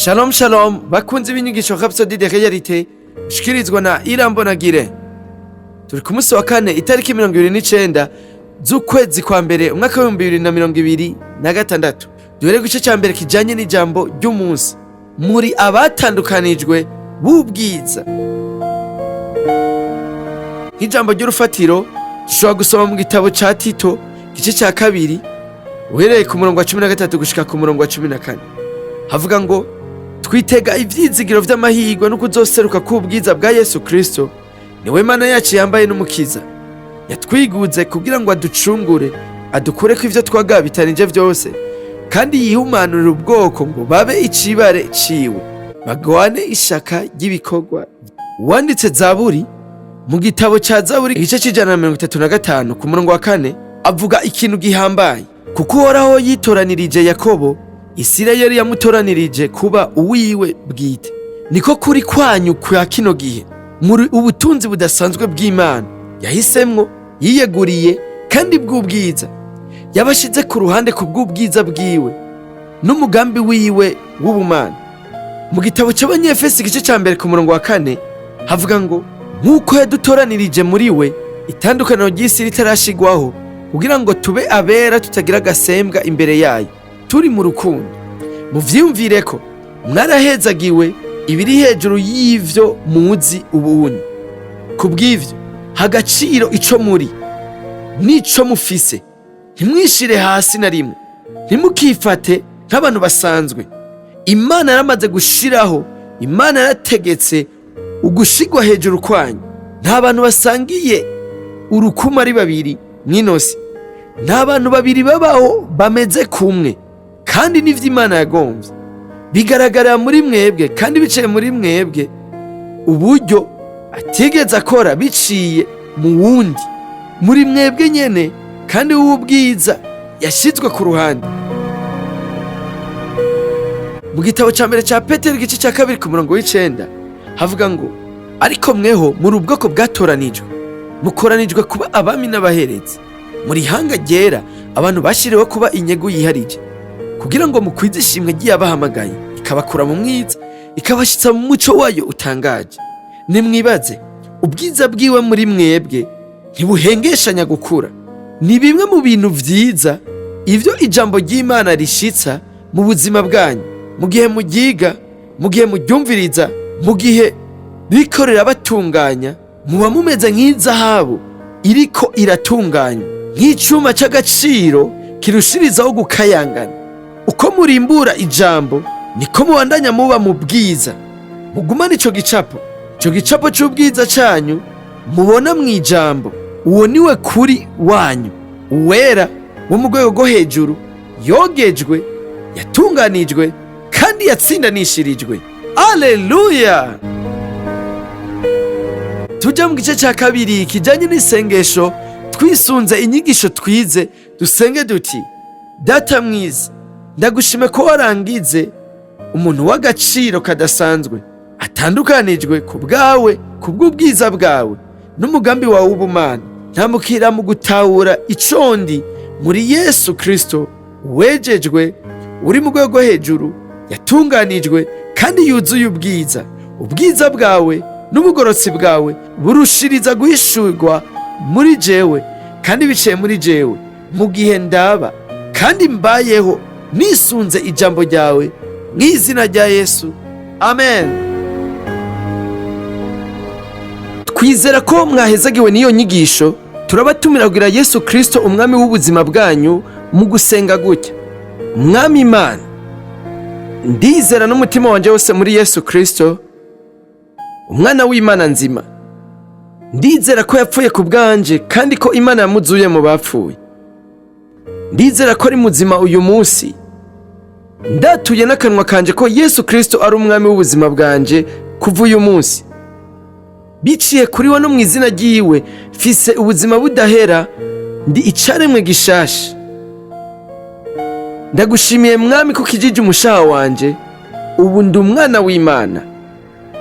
Shalom shalom, bakunzi b'inyigisho Rhapsody de Réalité ushikirizwa na Irambonagire. Turi ku munsi wa kane, itariki 29 z'ukwezi kwa mbere, umwaka w'2026. Duhere ku gice ca mbere kijanye n'ijambo ry'umunsi: muri abatandukanijwe b'ubwiza. Nk'ijambo ry'urufatiro dushobora gusoma mu gitabo ca Tito, igice ca kabiri, uhereye ku murongo wa 13 gushika ku murongo wa 14. Havuga ngo: "Twitega ivyizigiro vy'amahirwe no kuzoseruka k'ubwiza bwa Yesu Kristo. Niwe Mana yacu yambaye n'Umukiza, yatwiguze kugira ngo aducungure, adukureko ivyo twagabitanije vyose, kandi yihumanurire ubwoko ngo babe icibare ciwe, bagwane ishaka ry'ibikorwa." Uwanditse Zaburi, mu gitabo ca Zaburi, igice c'135, ku murongo wa 4, avuga ikintu gihambaye: "Kuko Uhoraho yitoranirije Yakobo, Isirayeli yamutoranirije kuba uwiwe bwite." Niko kuri kwanyu kwa kino gihe: muri ubutunzi budasanzwe bw'Imana yahisemwo, yiyeguriye kandi bw'ubwiza. Yabashize ku ruhande ku bw'ubwiza bwiwe n'umugambi wiwe w'ubumana. Mu gitabo cy'Abanyefesi, igice cya mbere, ku murongo wa 4, havuga ngo: "Nk'uko yadutoranirije muri we itandukaniro ry'isi ritarashigwaho, kugira ngo tube abera tutagira agasembwa imbere yayo, turi mu rukundo." Muvyiyumvire ko mwarahezagiwe ibiri hejuru y'ivyo muzi ubunye. Ku bw'ivyo, hagaciro ico muri n'ico mufise. Ntimwishire hasi na rimwe, ntimukifate nk'abantu basanzwe. Imana yaramaze gushiraho, Imana yarategetse ugushigwa hejuru kwanyu. Nta bantu basangiye urukuma ari babiri mw'inosi, nta bantu babiri babaho bameze kumwe, kandi n'ivyo Imana yagombye bigaragarira muri mwebwe kandi biciye muri mwebwe, uburyo atigeze akora biciye mu wundi. Muri mwebwe nyene kandi w'ubwiza yashyizwe ku ruhande. Mu gitabo cya mbere cya Petero, igice cya kabiri, ku murongo w'9, havuga ngo: "Ariko mweho muri ubwoko bwatoranijwe, mukoranijwe kuba abami n'abaherezi, muri ihanga ryera, abantu bashyiriweho kuba inyegu yiharije, kugira ngo mukwize ishimwe ry'iyabahamagaye ikabakura mu mwiza ikabashyitsa mu muco wayo utangaje." Nimwibaze, ubwiza bwiwe muri mwebwe ntibuhengeshanya gukura. Ni bimwe mu bintu vyiza ivyo ijambo ry'Imana rishitsa mu buzima bwanyu mu gihe muryiga, mu gihe muryumviriza, mu gihe ririko rirabatunganya. Muba mumeze nk'izahabu iriko iratunganywa, nk'icuma c'agaciro kirushirizaho gukayangana. Uko murimbura ijambo, niko mubandanya muba mu bwiza. Mugumane ico gicapo, ico gicapo c'ubwiza canyu mubona mu ijambo. Uwo niwe kuri wanyu, uwera wo mu rwego rwo hejuru, yogejwe, yatunganijwe kandi yatsindanishirijwe. Aleluya! Tujya mu gice cya kabiri kijyanye n'isengesho. Twisunze inyigisho twize, dusenge duti: Data mwiza, ndagushime ko warangize umuntu w'agaciro kadasanzwe, atandukanijwe ku bwawe, ku bw'ubwiza bwawe n'umugambi wawe w'ubumana. Ntamukira mu gutahura icondi muri Yesu Kristo, wejejwe, uri mu rwego hejuru, yatunganijwe kandi yuzuye ubwiza. Ubwiza bwawe n'ubugorotsi bwawe burushiriza guhishurwa muri jewe kandi biciye muri jewe, mu gihe ndaba kandi mbayeho nisunze ijambo ryawe. Mu izina rya Yesu, amen. Twizera ko mwahezagiwe n'iyo nyigisho. Turabatumira kugira Yesu Kristo umwami w'ubuzima bwanyu mu gusenga gutya: Mwami Imana, ndizera n'umutima wanjye wose muri Yesu Kristo, umwana w'Imana nzima. Ndizera ko yapfuye ku bwanje kandi ko Imana yamuzuye mu bapfuye. Ndizera ko ari muzima uyu munsi. Ndatuye n'akanwa kanje ko Yesu Kristo ari umwami w'ubuzima bwanje kuva uyu munsi. Biciye kuri we no mu izina ryiwe, mfise ubuzima budahera, ndi icaremwe gishasha. Ndagushimiye Mwami ko ukijije umushaha wanje. Ubu ndi umwana w'Imana.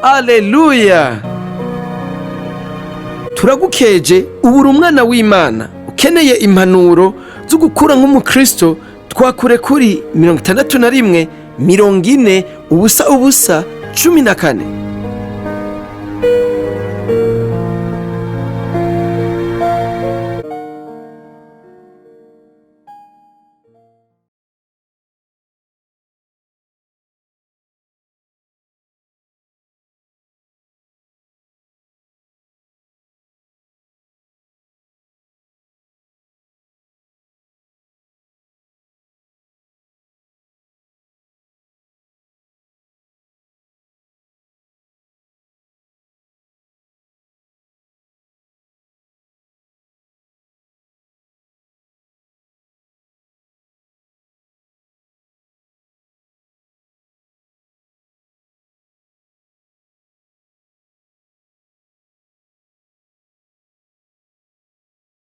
Aleluya! Turagukeje, ubu uri umwana w'Imana. Ukeneye impanuro zo gukura nk'umukristo, twakure kuri 61 40. 0 0 14.